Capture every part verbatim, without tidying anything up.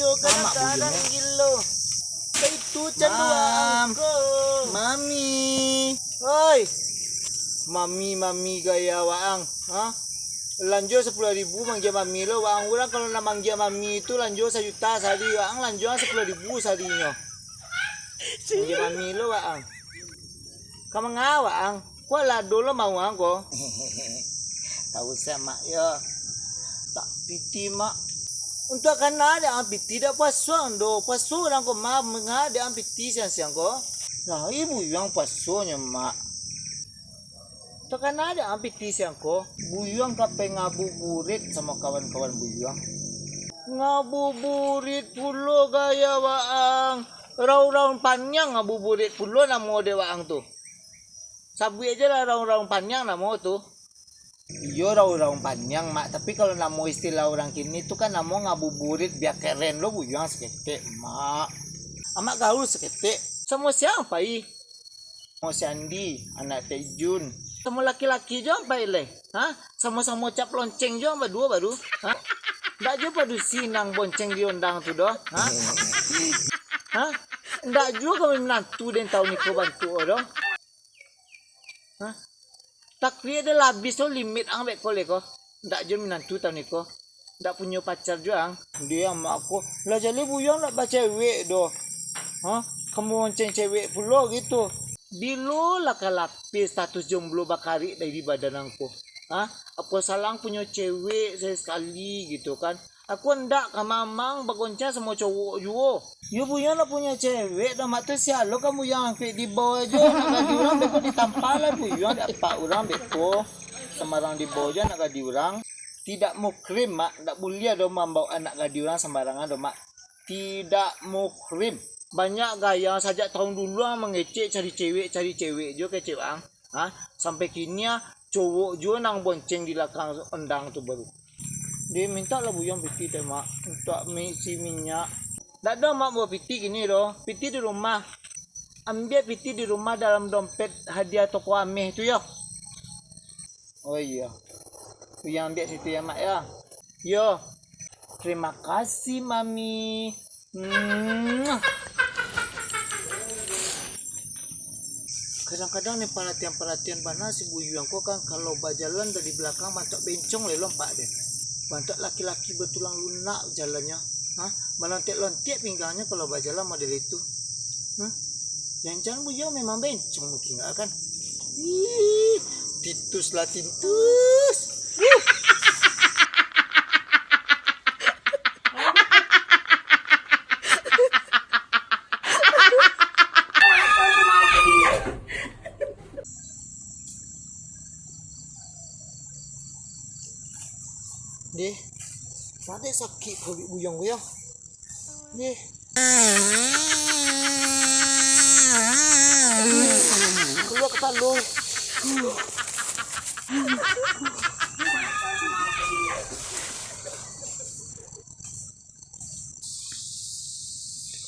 Kadang-kadang gilo. Itu candu waang ko. Mami. Oi. Mami, mami gaya waang. Ha? Lanjo sapuluah ribu manggia mami lo. Waang urang kalau nak manggia mami tu lanjo sajuta sahari. Waang lanjo sapuluah ribu saharinyo. Manggia mami lo waang. Ka manga waang? Kualah dolo mau ang ko. Tau sa, Mak, yo. Tak piti, Mak. Untuak kana dek ang piti, dak puaso ang do. Puaso urang ko, Mak, manga dek ang piti siang-siang ko. Lah, ibu yang puasonyo, Mak. Untuak kana dek ang piti siang ko. Buyuang ka pai ngabuburit samo kawan-kawan buyuang. Ngabuburit pulo gaya waang. Raung-raung paniang ngabuburit pulo namo dek waang tu. Sabuik aja lah raung-raung paniang namo tu. Iyo, raung-raung paniang, Mak. Tapi kalau namo istilah urang kini tu kan namo ngabuburit, bia keren lo buyuang saketek, Mak. Amak gaul saketek. Samo sia ang pai? Samo si Andi, anak Tek Jun. Samo laki-laki jo ang pai lai? Ha? Samo-samo cap lonceng jo ang baduo baru? Ha? Ndak jo padusi nan bonceng di ondang tu doh? Ha? Ha? Ndak juo kami minantu den taun iko bantuak doh? Hah? Takriak dah lah abih tu limit ang beko leko. Ndak juo minantu taun iko. Ndak punyo pacar juo ang. Dia mak ko, lah jaleh buyuang ndak bacewek doh. Hah? Kamu monceng cewek pulo gitu. Bilo lah ka lapeh status jomblo bakarik dari badan ang ko? Hah? Apo salah ang punyo cewek sakali-sakali gitu kan? Aku andak ka mamang bagoncang samo cowok juo. Yo, buyuang lah punyo cewek doh, mak tu sia lo kan buyuang angkek di bawah jo, nak gadih urang beko ditampah lah buyuang, dek apak urang beko. Sambarang di bawah jo nak gadih urang. Tidak muhrim, Mak, ndak buliah doh mambaok anak gadih urang sambarangan doh, Mak. Tidak muhrim. Banyak gaya sajak taun dulu ang mangecek cari cewek, cari cewek jo kecek ang. Ha? Sampai kini ah, cowok juo nan bonceng di lakang ondang tu baru. Dimintak lah buyuang piti teh, Mak, untuak maisi minyak. Ndak ado, Mak, bawa piti kini doh. Piti di rumah. Ambiak piti di rumah dalam dompet hadiah toko ameh tu yo. Oh iyo. Buyuang ambiak situ ya, Mak, ya. Yo. Terima kasih, Mami. Mwah. Kadang-kadang ni paratian-paratian bana si buyuang ko kan, kalau bajalan dari balakang bantuak bencong lai lompak den. Bantuak laki-laki batulang lunak jalannyo. Ha? Malontiak-lontiak pinggangnyo kalau bajalan model itu. Ha? Jan-jan buyuang memang bencong mungkin kan? Ih, Titus lah Titus. Deh, padek sakik paruik buyuang ko yo. Deh. Kalua kapalo.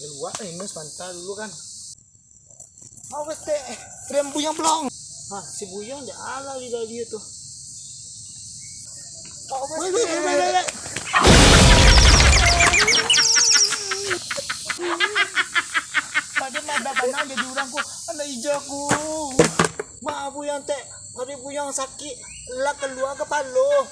Kalua, eh, Mas, panta dulu kan. Awas, Tek. Rem buyuang belong. Ha, si buyuang dek alah di radio tu. Awas, Tek. Weh, weh, weh, weh, weh. Padek madah bana jadi urang ko, anak ija ko. Maaf, buyuang, Tek. Padek buyuang sakik, lah kalua kapalo.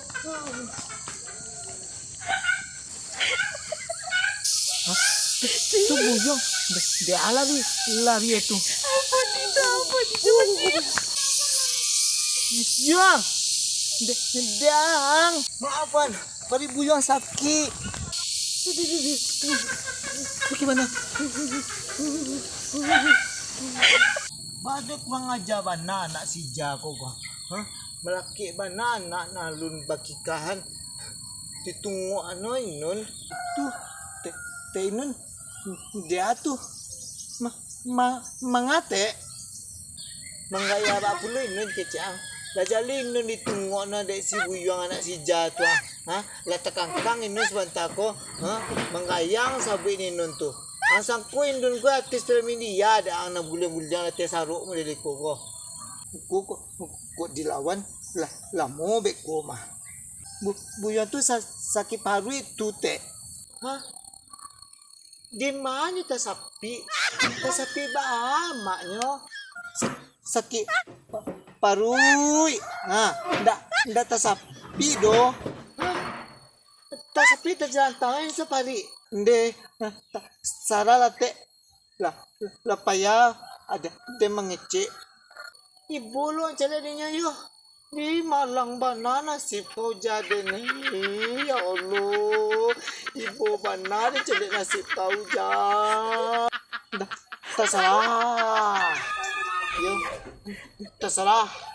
Hah? Tu buyuang. Dek, dek alah lari, lari itu. Ampun, Dito, ampun, Dito, mati. Buyuang. Dek, dek ang. Maafan, padek buyuang sakik. Bagaimana? Padek kurang aja bana anak si Ija ko, ko. Hah? Malakik bana anak nan alun bakikahan. Ditungok ano inun. Tu, Tek, Tek Inun. Dia tu. Ma, ma, manga, Tek. Manggaya bak pulo inun kecek ang. Lah jaleh inun ditungok no dek si buyuang anak si Ija tu ah. Ha? Lah takangkang inun sabanta ko. Ha? Manggayang sabuik inun tu. Ang sangko inun ko artis film India, dek ang nan buliang-buliang latih sarok model iko ko. Ko, ko, ko dilawan lah lamo beko mah. Bu-, buyuang tu sa-, sakik paruik tu, Tek. Hah? Di ma nyo tasapik? Tasapik baa maknyo? Sa-, sakik pa-, paruik. Ha, ndak, ndak tasapik doh. Tasapik tajalantangan saparik. Ndeh, ta-, saralah tek. Lah, lah payah ado den mangecek. Ibo lo caliak dinyo yo. Ih, malang bana nasib Fauzan den. Ih, ya Allah. Ibo bana den caliak nasib Fauzan. Dah, tasalah. Yo, tasalah.